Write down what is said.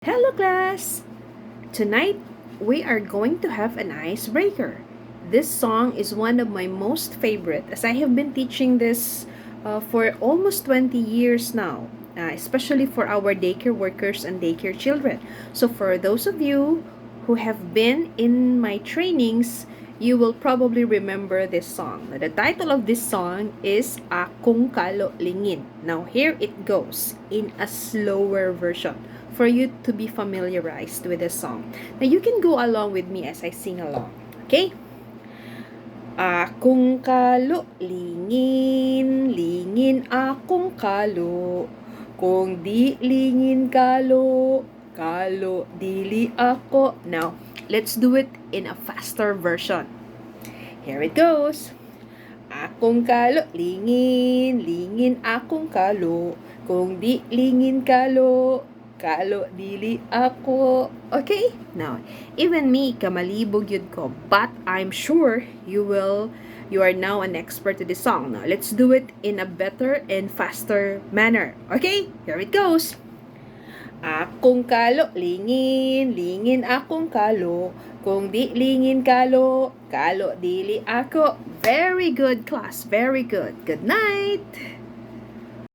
Hello class! Tonight, we are going to have an icebreaker. This song is one of my most favorite as I have been teaching this for almost 20 years now, especially for our daycare workers and daycare children. So for those of you who have been in my trainings, you will probably remember this song. Now, the title of this song is Akong Kalo Lingin. Now here it goes in a slower version for you to be familiarized with the song. Now you can go along with me as I sing along. Okay? Akong kalo, lingin, lingin akong kalo. Kung di lingin kalo, kalo dili ako. Now, let's do it in a faster version. Here it goes. Akong kalo, lingin, lingin akong kalo. Kung di lingin kalo, kalo dili ako. Okay? Now, even me, kamalibog yun ko. But I'm sure you are now an expert to this song. Now, let's do it in a better and faster manner. Okay? Here it goes. Akong kalo, lingin, lingin akong kalo. Kung di lingin kalo, kalo dili ako. Very good, class. Very good. Good night.